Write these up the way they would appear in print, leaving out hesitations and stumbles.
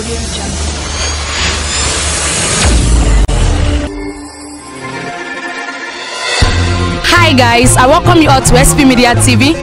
Audio Jungle. Hi guys, I welcome you all to SP Media TV.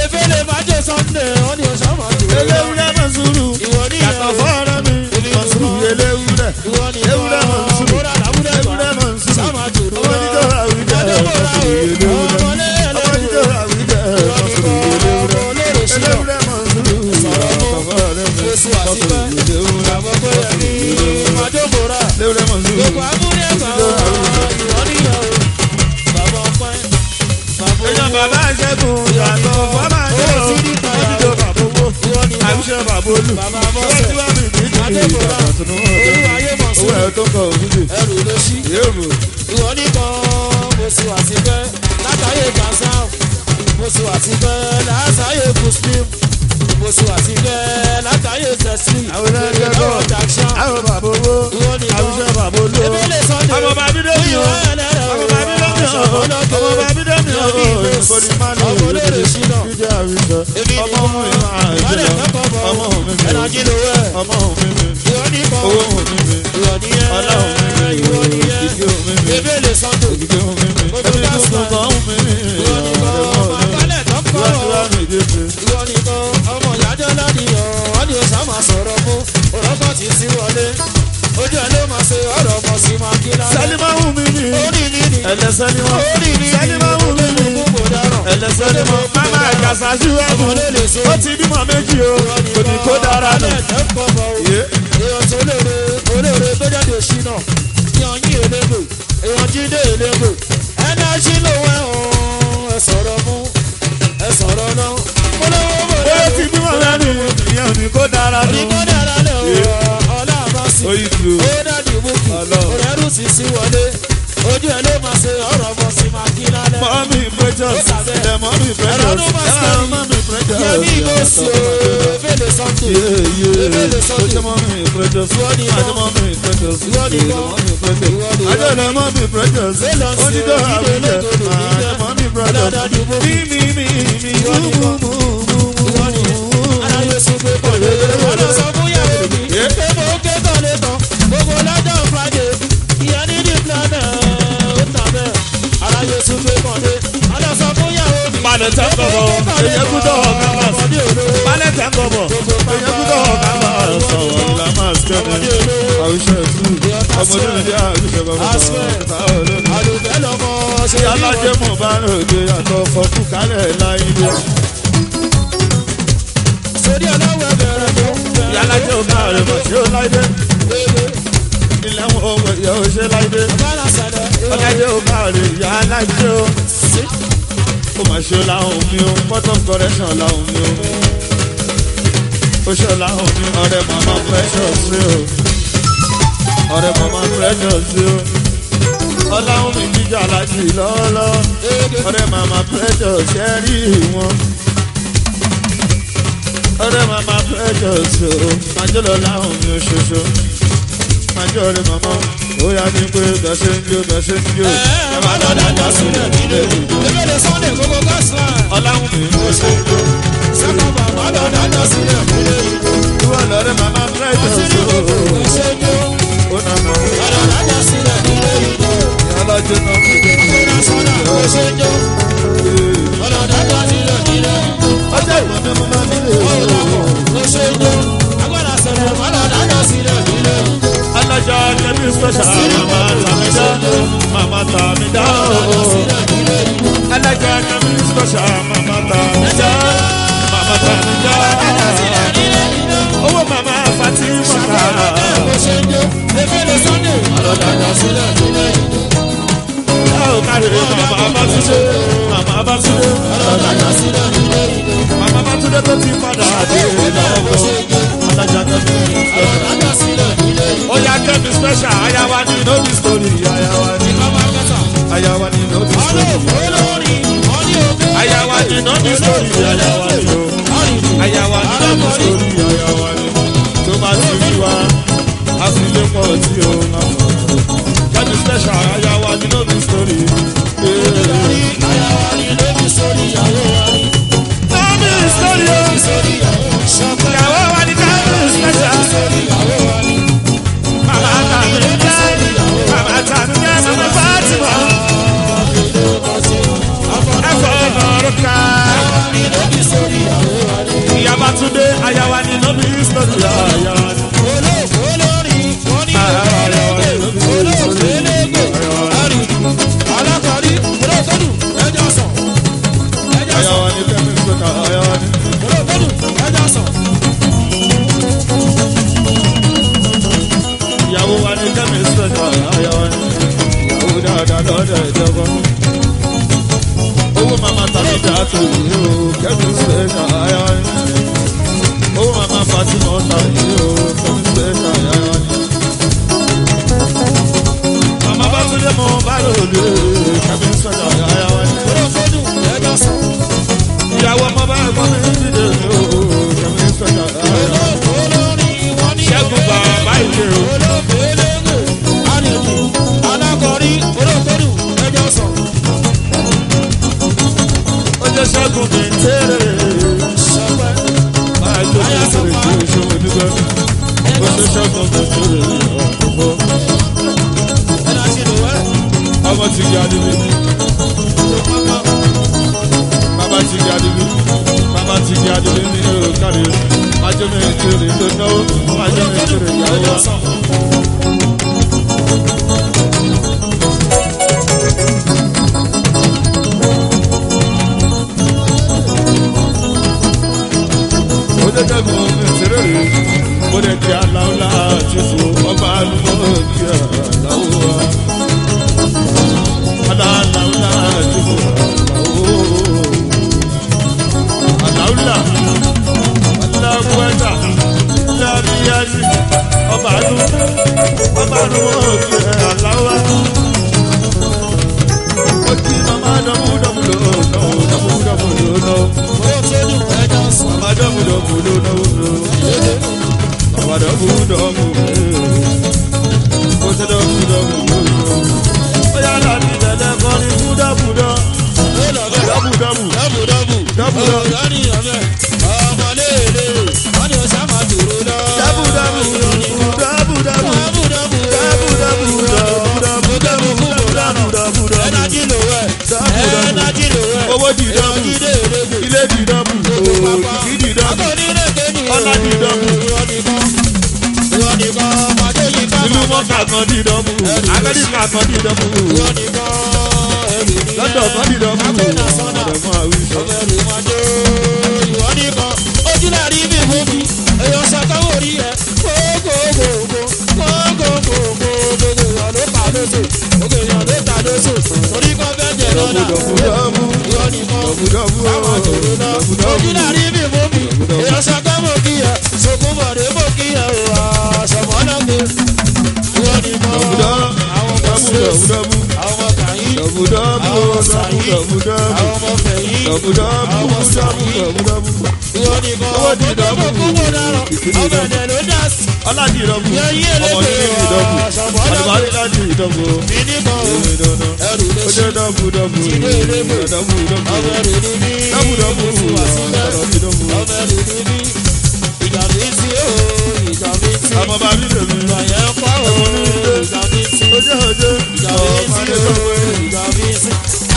Ebele májò Sunday, wọ́n ní oṣù ọmọ jù. Eléwúrẹ́ Mọ̀súrù. Yàtọ̀ fọ́ọ̀rọ̀ mi. Mọ̀súrù eléwúrẹ́. Ewúrẹ́ Mọ̀súrù. Ewúrẹ́ Mọ̀súrù. Ọmọ dídọ̀ àwùjẹ. Mọ̀súrù eléwúrẹ́. Ọmọ dídọ̀ àwùjẹ. Mọ̀súrù eléwúrẹ́. Eléwúrẹ́ Mọ̀súrù. Yàtọ̀ fọ́ọ̀rọ̀ mi. Mọ̀súrù eléwúrẹ́. Eléwúrẹ́ Mọ̀súrù. Èèyàn bàbá Ṣẹ́gun yàtọ̀ fọ́mà jẹ́ o. Ọdíjọ́ bàbá owó. Àbíṣe bàbá olú. Iwájú wà mí kìí kìí ìjàmbá tunu ọ̀dọ́. Owó ẹ̀ tó kọ̀ òfúdì. Ẹrù ló ṣí. Yéèmù. Ìwọ nìkan mo sì wà sí pẹ́ látàyè kàṣáù. Mo sì wà sí pẹ́ látàyè muslim. Mo sì wà sí pẹ́ látàyè tẹ̀sí. Àwọn ẹgbẹ́ bọ̀. Àwọn bàbá owó. Àbíṣe bàbá olú. Ọmọ bàbí dẹ́mi o. Ọmọ bàbí dẹ́mi o. Ọmọ bàbí dẹ́mi o. Ìkòlì máa ń lò ó. Jíjẹ́ àwùjọ. Ọmọ mi máa ń jẹ lọ. Ọmọ mi mi. Ọmọ mi mi. Owó mi mi. Ọlọ́run mi mi. Ìdí mi mi. Òkìkí mi mi. Ẹbí tuntun kan mi mi. Ọ̀rẹ́ mọ́ mi. Ìwọ nìkan ọmọ ìyájọ́ lánìyàn, wọ́n ní oṣù àmà sọ̀rọ̀ fún ọ̀rọ̀kọ̀ tí sí wọlé. Ojú ẹ̀ ló máa ṣe ọ̀rọ̀ ọmọ sí máa kí lálẹ́. Sálímà wù mí ni. Orí mi ni. Ẹlẹ Sálímà. Orí mi ni. Sálímà wù mí ni. Gbogbo dáràn. Ẹlẹ Sálímà. Mama àgàsà síwájú. Ó ti bímọ méjì o. Kò ní kó dára nù. Èèyàn tó lóore olóore tó jáde òṣìnà. Èèyàn yín elégbò. Èèyàn jíde elégbò. Ẹni aṣí lòun ẹ̀hún ẹ sọ̀rọ̀ mú. Ẹ sọ̀rọ̀ náà. Mo lówó mo Ó ti bímọ mẹ́rin. Ìyẹn ò ní kó dára nù. ní kó dára lẹ̀ o. Ọlá àbáṣe. Oyin tu. Ó dàdí búkì. Ọlọ́run. Òrẹ́rù sì sí wọlé. Ojú ẹ ló máa ṣe ọ̀rọ̀ ọmọ sí máa kí lálẹ́. Mọ́mí precious. Ẹ mọ́mí precious. Ẹ mọ́mí precious. Yẹmí Ìgòsì o, Ebele Sunday. Ebele Sunday. Ojú mọ́mí precious. Àjọ mọ́mí precious. Mọ́mí precious. Àjọ lẹ mọ́mí precious. Onídọ̀ àwùjẹ. Àjọ mọ́mí precious. Mi mi mi mi mú mú mú mú mú. Aláyé sùn pé kò lè. Wọ́n lọ sọ fún yàrá mi. Pé mo ké tán lé tán. Gbogbo lọ́jọ́ Friday. Ìyá ní ní planẹ̀ ó tà bẹ́ẹ̀. Aláyé sùn pé kò lè. Wọ́n lọ sọ fún yàrá mi. Balẹ̀ tẹ́ ń bọ̀ èyẹ kúndọ̀ ọ̀gá máa sọ. Balẹ̀ tẹ́ ń bọ̀ èyẹ kúndọ̀ ọ̀gá máa sọ. Ìlà máa sẹ́ni. Àwùjọ ẹ̀sùn. Ọmọdé mi jẹ́ àwùjọ bàbá bàbá olómi. Àlùfẹ́ lọ́mọ ṣe Ṣé alájẹ mọ̀ bá ròde àtọ̀ fọ́kù kálẹ̀ láyé dé? Sórí ọlọ́wọ́ bẹ̀rẹ̀ tó ń bẹ̀rẹ̀. Ìyá alájẹ ò ká rẹ̀ mọ̀ tí ó láyé. Ilé wọn ò wẹ̀ yẹ ó ṣe láyé. Bọ́lá sẹ̀lẹ̀. Ọlájẹ ò ká rẹ̀ ìyá alájẹ ó. Ó mà ṣe láhùn mi o, port of correction láhùn mi o. Ó ṣe láhùn mi, ọ̀rẹ́ màmá precious sí o. Ọ̀rẹ́ màmá precious sí o. Ọláhùn mi jíjà láti lọ́ọ́lọ́. Ọ̀rẹ́ màmá precious ṣe rí wọn. Ọ̀rẹ́ màmá precious o. Májọ́ lọ láhùn mi o ṣoṣo. Májọ́ rẹ̀ màmá. Ó yá ní pé bẹ́ẹ̀ ṣe ń jó bẹ́ẹ̀ ṣe ń jó. Ẹ má lọ dájọ́ sílẹ̀ nílé ìjó. Ebele Sunday gbogbo gọ́sìlá. Ọláhùn mi ó ṣe ń jó. Sẹ́kọ̀ bàbá lọ dájọ́ sílẹ̀ nílé ìjó. Ìwọ lọ̀rẹ́ màmá precious Sílẹ̀ o. gbogbo ṣe jó. Ó nà mọ́. Lọ dájọ́ sílẹ̀ nílé ìjó. Ọlọ́jọ́ náà fi dé. Akọ́nà sọ́dà ó ṣe jó. Lọ dájọ́ sílẹ̀ nílé ìjó. Ọjọ́ ìwọ̀n mi mo máa nílé Ó o. dàpọ̀ ó ṣe jó. Agbára sẹ̀lẹ̀ má lọ dájọ́ sílẹ̀ nílé ìjó. Alájà Kẹ́mi special màmá tàmí dá. Màmá tàmí dá o. Alájà Kẹ́mi special màmá tàmí dá. Màmá tàmí dá. Owó màmá Fatima ká. Ó ṣe jó. Ebele Sunday. Lọ dájọ́ sílẹ̀ nílé ìjó. Ẹ ò kárí màmá Bátúndé. Màmá Bátúndé. Lọ dájọ́ sílẹ̀ nílé ìjó. Màmá Bátúndé tó ti padà dé lọ́wọ́. Alájà Kẹ́mi special. Dájọ́ sílẹ̀ nílé ìjó. Ó yá Kẹ́mi special, ayawa ni no be story, ayawa ni. Ayawa ni no be story. Ayawa ni no be story, ayawa ni o. Ayawa ni no be story, ayawa ni. Tó bá ti rí wa, a sì lè pọ̀ tí o máa fọ̀. Kẹ́mi special, ayawa ni no be story. No be story o. Ìyàwó wa ni Kẹ́mi special. Màmá tàbí jẹ́, màmá tàbí jẹ́, màmá Fatima. Ẹ̀fọ́ ọ̀rọ̀ ká. tó yìí o kẹ́mi special ayá ni. Ó màmá Fatima ta yìí o kẹ́mi special ayá ni. Màmá Bátúndé mọ bá lòdì kẹ́mi special ayá ni. Ìyàwó ọmọ bá ẹ̀gbọ́n mi dìde o kẹ́mi special ayá ni. Ṣẹ́gun bàbá ìlú o. Ṣẹ́gun mi tẹ́rẹ̀. Máa jó mi tẹ́rẹ̀ tí o ṣe mo dúpẹ́. Ó ṣe ṣẹ́gun mi tẹ́rẹ̀ ọ̀pọ̀. Ọmọ ti gé adébí. Bàbá ti gé adébí. Bàbá ti gé adébí ní èrò kárí. Máa jó mi tẹ́rẹ̀ tó náwó. Máa jó mi tẹ́rẹ̀ ìyàwó wa. Ṣẹ́gun mi tẹ́rẹ̀ mo lè di aláwòlá àti fò ọba àlùmọ́ kí aláwò wa. Aláwòlá àti fò aláwò. Aláwòlá aláwòlá lábíyájú ọba àlùmọ́ kí aláwò wa. Ó ti màmá dọ́mú dọ́mú lò dọ́mú dọ́mú lò lọ. Mama dọ́mú dọ́mú ló náwó lò. Mama dọ́mú dọ́mú lò. Ó ṣe dọ́mú dọ́mú lò. Ó yà láti tẹ̀lé kọrin fún dọ́mú dọ́. Dọ́mú dọ́mú. Dọ́mú dọ́mú. Dọ́mú dọ́mú. Dọ́mú dọ́mú. Dọ́mú dọ́mú. Dọ́mú dọ́mú. Dọ́mú dọ́mú. Owó di dọ́mú. Ilé di dọ́mú. Òkìkí di dọ́mú. Ọlá di dọ́mú. Ìlú mọ́kà kan di dọ́mú. Amẹ́ríkà kan di dọ́mú. London kan di dọ́mú. Ọ̀dọ̀mọ́ àwùjọ.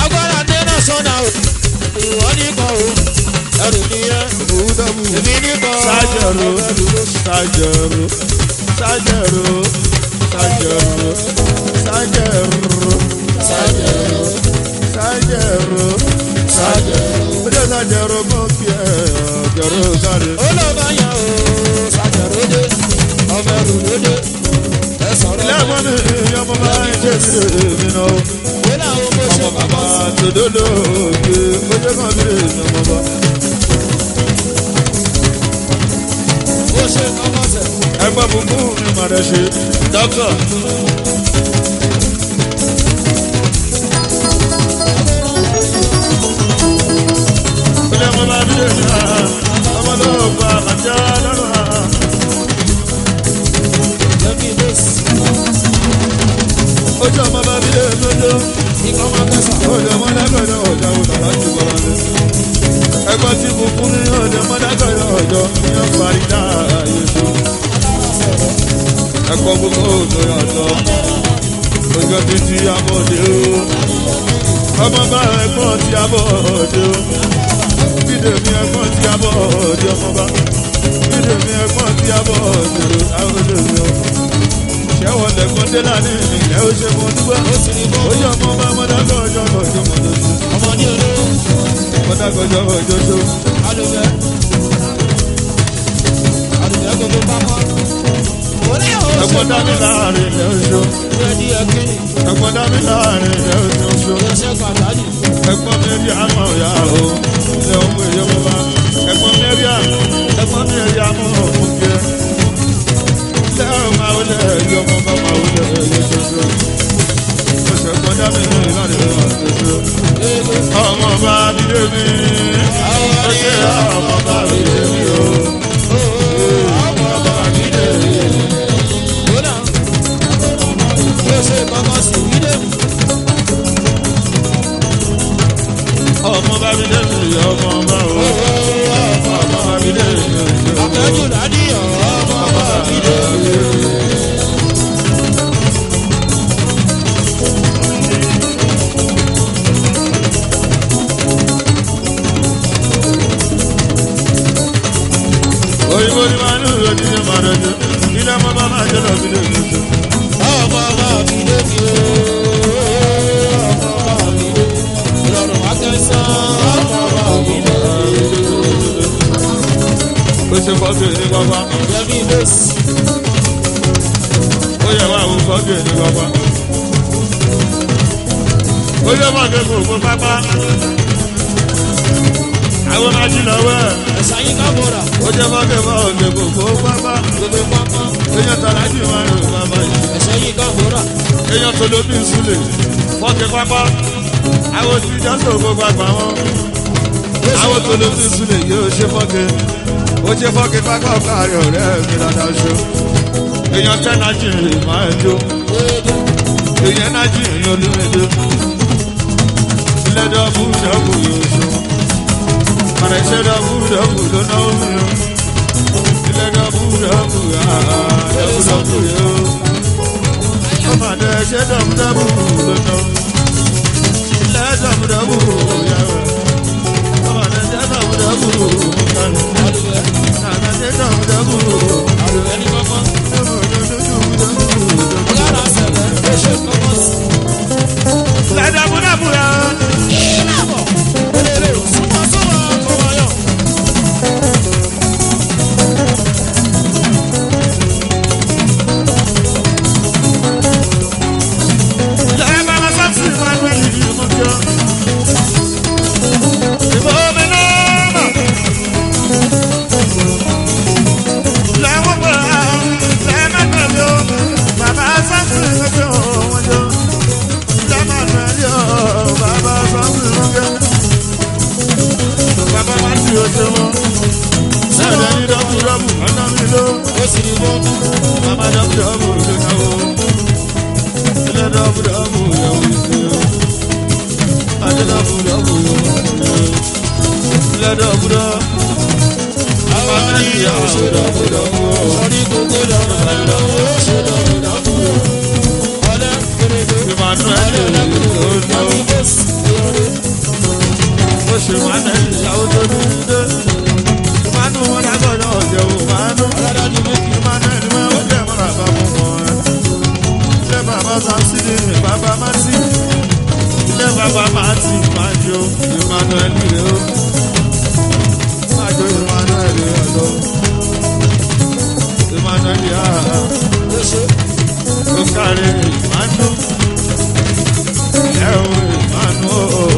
Agbára dé náà sọ́nà o, ìwọ nìkan o, ẹrù nìyẹn, èmi nìkan o. Sájẹ̀rò, sájẹ̀rò, sájẹ̀rò, sájẹ̀rò, sájẹ̀rò, sájẹ̀rò, sájẹ̀rò, sájẹ̀rò. Ó jẹ́ sájẹ̀rò mọ́ kí ẹ ọ̀jẹ̀rò sáré. Ó lọ bá yàn o, sájẹ̀rò dé, ọmọ ẹrù ló dé, ẹ sọ̀rọ̀. Ilé ẹ̀gbọ́n mi ọmọ máa ń ṣe mí náà. Ọmọ bàbá tòdòdó òkè ojú kan bí èmi ọmọ bá. Ẹgbẹ́ bùkún mi máa dẹ̀ ṣe dókítà. Ilé ọmọ bá bí èmi náà, ọmọ ló gba àjọ lọ́rùn náà. Ojú ọmọ bá bí èmi lójó. Ọjọ́ mọ́dákọ̀jọ́ ọjọ́ òdàlá ti bọ̀rọ̀ ni. Ẹgbẹ́ tí mo fún ní ọjọ́ mọ́dákọ̀jọ́ ọjọ́ ní ọ̀parí láàyè tó. Ẹ̀kọ́ gbogbo òjò yàtọ̀. Ọjọ́ títí abọ́dé o. Ọmọ bá ẹ̀gbọ́n ti abọ́dé o. Bídè mi ẹ̀gbọ́n ti abọ́dé ọmọ bá. Bídè mi ẹ̀gbọ́n ti abọ́dé o. Àwọn òde mi o. Ṣẹ́wọ̀n lẹ̀gbọ́n dé lánàá ìrìnlẹ̀ ó ṣe mo dúpẹ́. Ó yọ ọmọ bá mọ́dákọ̀ ọjọ́ ọjọ́ mọ́dọ́sí. Mọ́dákọ̀ ọjọ́ ọjọ́ tó. Ẹ̀gbọ́n dá mi láàrin ilẹ̀ oṣù. Ẹ̀gbọ́n dá mi láàrin ilẹ̀ oṣù. Ẹ̀gbọ́n mi rí àmọ̀ ya o. Ilé ọmọ èyí ọmọ bá ẹ̀gbọ́n mi ẹ̀rí àmọ̀ òun jẹ́. Ilé ọmọ àwọlé ẹ̀yí ọmọ bá máa wọlé ẹ̀yí ṣoṣo. Oṣù ẹ̀gbọ́n dábì ní ìlànà ìlànà ọmọ bá mi lé mi. Ó ṣe ọmọ bá mi lé mi o. Ọmọ bá mi lé mi. Ọmọ bá mi lé mi, ọmọ bá o. Ọmọ bá mi lé mi. Àtẹ́jú ládìyàn ọmọ bá mi lé mi. Òyìnbó ni màá ní ìròyìn ní màá rẹ̀ ilé ọmọ bá máa jẹ́ lọ sí ilé ìjọsìn. Ọmọ bá mi lé mi o. Ọmọ bá mi lé mi. Ìrọ̀rùn akẹ́sàn. Ọmọ bá mi lé mi. Ó ṣe fọ́tò ní pápá. Yẹmi Bẹ́sì. Ó yẹ wá àwọn fọ́tò ní pápá. Ó yẹ fọ́tò gbogbo pápá. Àwọn máa jí lọ́wọ́ ẹ̀. Ẹ̀sà yín ká bọ̀rà. Ó jẹ́ fọ́tò fọ́tò gbogbo pápá. Gbogbo pápá. Èèyàn tàrà jù máa ń rìn bàbá yìí. Ẹ̀sà yín ká bọ̀rà. Èèyàn tó lóbi ìsúlẹ̀. Fọ́tò pápá. Àwọn tí jọ́sọ̀ gbogbo àgbà wọn. Àwọn tó lóbi ìsúlẹ̀ yóò ṣe fọ́tò. Ó ṣe fọ́tò pápá ọ̀kárí ọ̀rẹ́ mi dáadáa ṣó. Èèyàn tẹ́nà jì rìn máa ń jó. Èèyàn náà jì rìn olúmẹdó. Ilé dọ́bù dọ́bù yóò ṣó. Àrẹ̀ṣẹ́ dọ́bù dọ́bù ló náwó mi o. Ilé dọ́bù dọ́bù dọ́bù dọ́bù yóò. Ọmọdé ṣe dọ́bù dọ́bù ló náwó. Ilé dọ́bù dọ́bù yàrá. Ọmọdé ṣe dọ́bù dọ́bù ló náwó. Àrẹ̀ṣẹ́ dọ́bù dọ́bù. Àlùfẹ́ ní kọ́kọ́. Yàrá sẹ̀lẹ̀ ló ṣe kọ́kọ́ sí. Lẹ́dàbúdàbù yàrá. Ìlàbọ̀ eléré súnmọ́ súnmọ́ kò wáyọ̀. Ó sì ní bọ́. Bàbá dọ́bù dọ́bù ló náwó. Ilé dọ́bù dọ́bù yẹ̀wò ìṣe. Adé dọ́bù dọ́bù yẹ̀wò ìṣe. Ilé dọ́bù dọ́. Àwọn ènìyàn ṣe dọ́bù dọ́bù. Sọrí gbogbo lọ́rọ̀ lọ́rọ̀ ó ṣe dọ́bù dọ́bù. Ọlẹ́ kérébé. Emmanuel ló náwó. Yẹmi Bẹ́sì lórí. Ó ṣe Emmanuel ìyàwó tó ní dé. Emmanuel wọn lágbọ̀dọ̀ ọ̀jẹ̀wò Emmanuel. Ọlọ́dọ̀ méjì. Emmanuel wọn ó jẹ́ mọ́ra bá mú wọn. Ilé bàbá Samsidi ni bàbá Mátì. Ilé bàbá Mátì máa jó Emmanuel rè ó. Máa jó Emmanuel rè ọ̀dọ́. Emmanuel yá Ó ṣe. ó kárí Emmanuel. Ẹ ò Emmanuel o.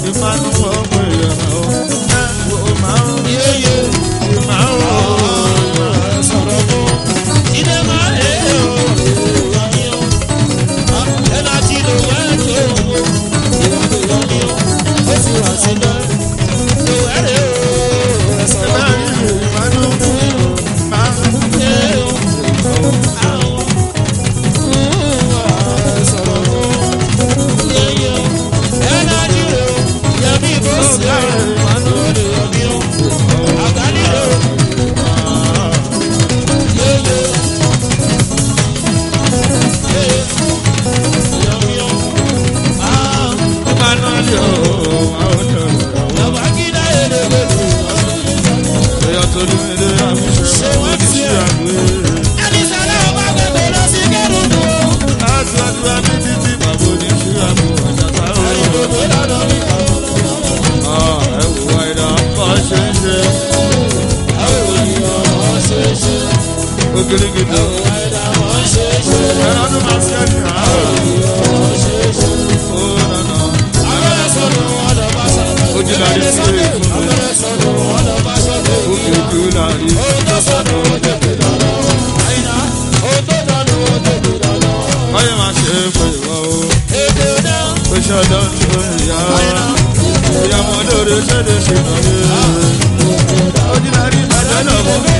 Emmanuel ọmọ ìyàrá o. Ẹ wo máa ń Yéyé. Emmanuel o. Sọ̀rọ̀ fún. Ilé máa ń lé o. Yọmí o. Ẹnà tí ló wẹ́ tó o. Ìwà ló yọmí o. Ó sì wà sí náà. Ló wẹ́ rè o. Ẹ sọ̀rọ̀ fún. Emmanuel máa ń. Emmanuel o, àwọn ọ̀dọ́ ẹ̀yọ́ tó ní ilé àmúṣe oníṣẹ́ àgbẹ̀. Láti àdúrà ní títí bàbá oníṣẹ́ àgbẹ̀ ọ̀jàtà o. Ẹ wò Ojúlárí sí èkó mi. Ojúlárí. Báyọ̀ máa ṣe é pé ìwọ o. Pé ṣọ́dọ̀ tó ìyá. Ìyá ọmọ lóore ṣẹ́dẹ̀ ṣe náà yé. Ojúlárí bàjẹ́ lọ́wọ́ mi.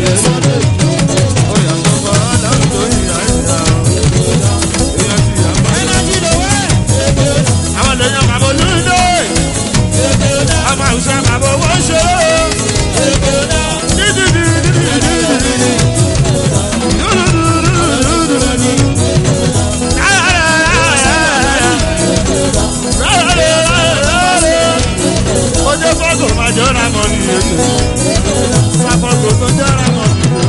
Ó yàtọ̀ fọ́ aláwọ̀ tó ìyá ìyá. Èèyàn ti yà bá. Àwọn lèèyàn bàbá olúndé. Ọmọ àwùjọ bàbá owó ṣe. Ojú fọ́gò máa jọra mọ́ ní ètò. Sáfọ́gò tó jọra mọ́ ní o.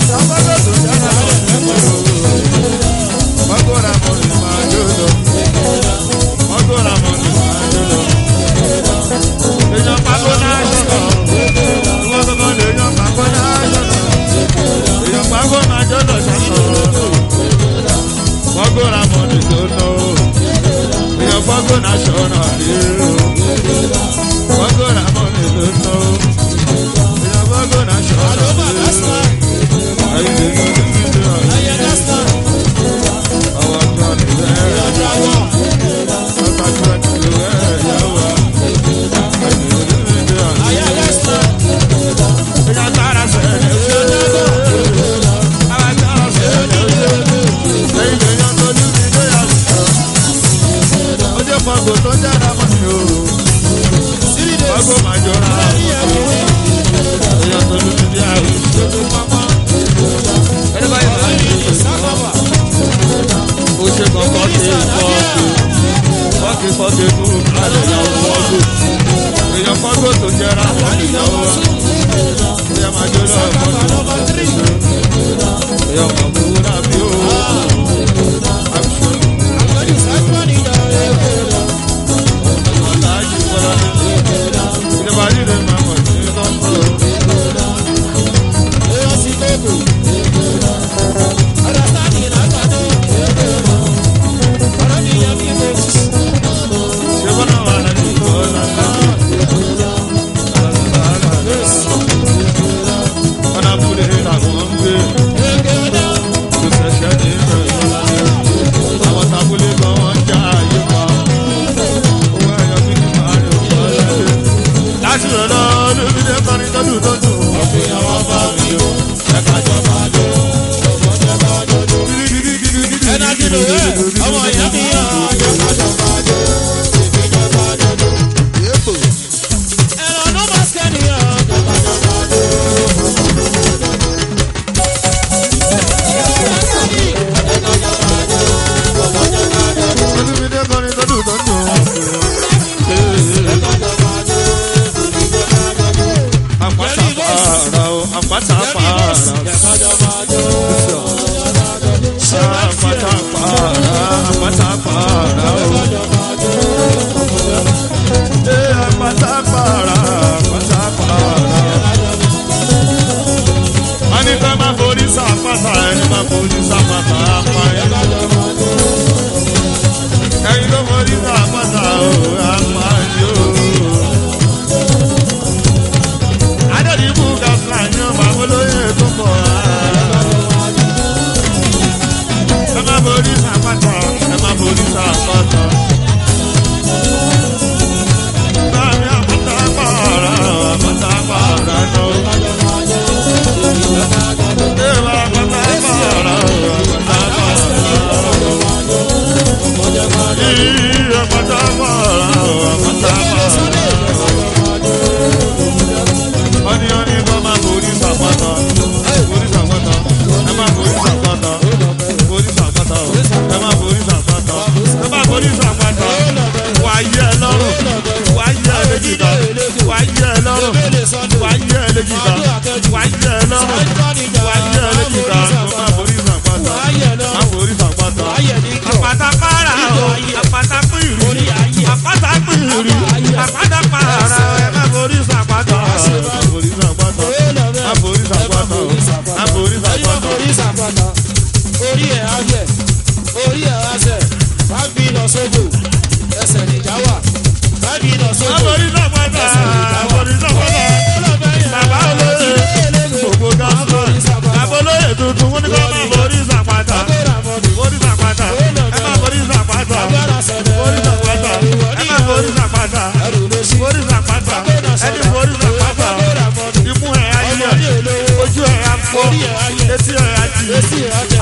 Sáfọ́gò tó jọra mọ́ ní o. Fọ́gò ra mọ́ ní máa jó lọ. Fọ́gò ra mọ́ ní máa jó lọ. Èèyàn pàgọ́ náà ṣọ̀nà. Ìwọ́n gbọ́dọ̀ lè yan pàgọ́ náà ṣọ̀nà. Èèyàn pàgọ́ máa jó lọ ṣọ̀nà. Fọ́gò ra mọ́ ní tó lọ. Èèyàn fọ́gò náà ṣọ̀nà rí o. Fọ́gò ra mọ́ ní tó lọ. Èèyàn fọ́gò náà ṣọ̀nà rí o. Ayé lè yọ ní ìlú àwọn ọjọ́ nìyẹn. Ọ̀tàjú ẹni ló ẹ̀ yá wa. Èèyàn fọ́gbó tó jẹra wọ́n ní ìyàwó wa. Bóyá máa jó lọ́wọ́ fọ́gbó. Èèyàn kàn mú lábí o. Àbíṣọ́ aláàjì bọ́lá ní. Ìjọba líle máa mọ̀ sí lọ́kọ̀. Ṣé bọ́lá wà láti bọ́lá Ọ̀nà abúlé làwọn ń gbé. Kò ṣẹ̀ṣẹ̀ ní ìbẹ̀rẹ̀. Àwọn tábúlé gan wọ́n ń já ayé pa. Owó ẹ̀yọ́ bí kí máa rìn òkú ọ̀lẹ́dẹ̀. Láti rẹ̀ lọ lórí dé kọrin tọ́jú tọ́jú. Ọmọ ìyá mi yàn án. Ẹ̀rọ ló máa ṣẹ́niyàn. Lórí dé kọrin tọ́jú tọ́jú. Àpáta pààrà o, àpáta pààrà o. Àpáta pààrà, àpáta pààrà o. Ee, àpáta pààrà, àpáta pààrà. Wọ́n ní ká má forí sàpáta, ẹni má forí sàpáta, apá ẹ̀. Ẹyin ló forí sàpáta o, apá ẹ̀ o. Adédìbò gàfúlà ní ọmọ àwọn olóyè tó pọ̀ á. Ẹ má borí sàpàtà, ẹ má borí sàpàtà. Báàmì àpáta pa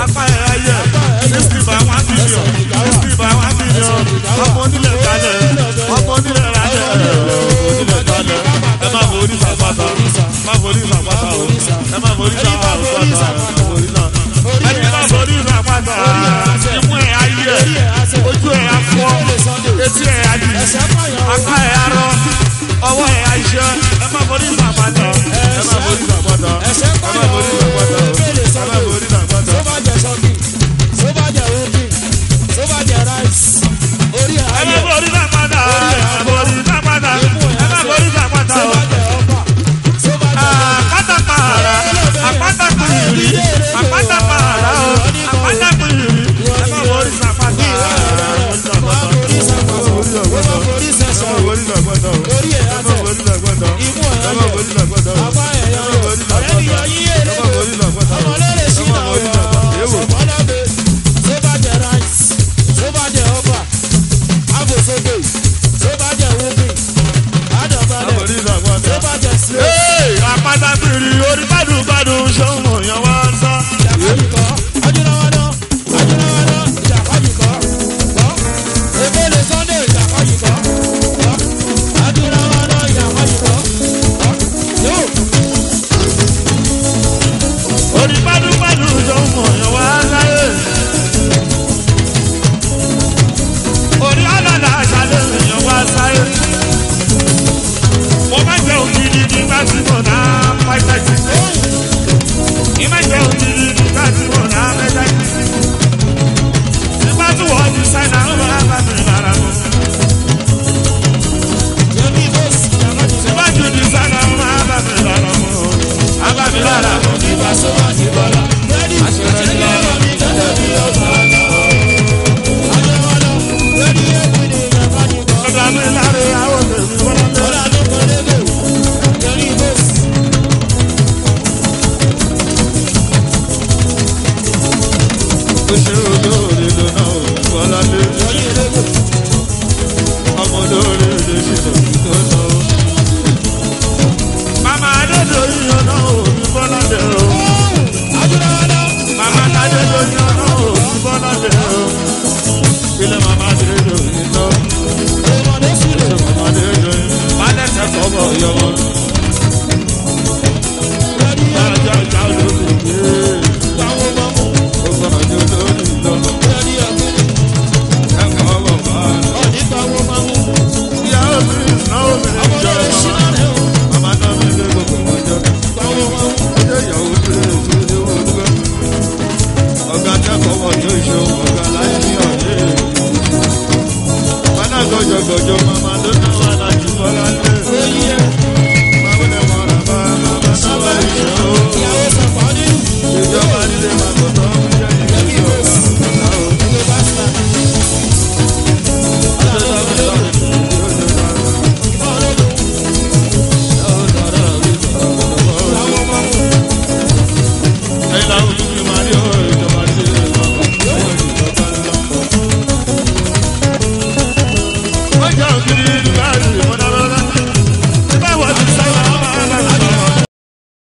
Apá ẹ̀ ayẹ. 60 by 1 billion. 60 by 1 billion. Ọmọ onílẹ̀ kalẹ̀. Ọmọ onílẹ̀ ralẹ̀. Onílẹ̀ kalẹ̀. Ẹ má forí sàpàtà. Má forí sàpàtà o. Ẹ má forí sàpàtà. Ẹni má forí sàpàtà. Imú ẹ̀ ayẹ. Ojú ẹ̀ afọ́. Etí ẹ̀ adi. Apá ẹ̀ arọ. Ọwọ́ ẹ̀ aṣọ. Ẹ má forí sàpàtà. Ẹ má forí sàpàtà. Ẹ má forí sàpàtà. Ẹ má forí sàpàtà. Ẹ má forí sàpàtà. Ẹ má forí sàpàtà. Ẹ má forí sàpàtà o. Àpátápàrà, àpátápìrì, àpátápàrà o, àpátápìrì. Ẹ má forí sàpàtà. Ẹ má forí sàpàtà. Ẹ má forí sàpàtà.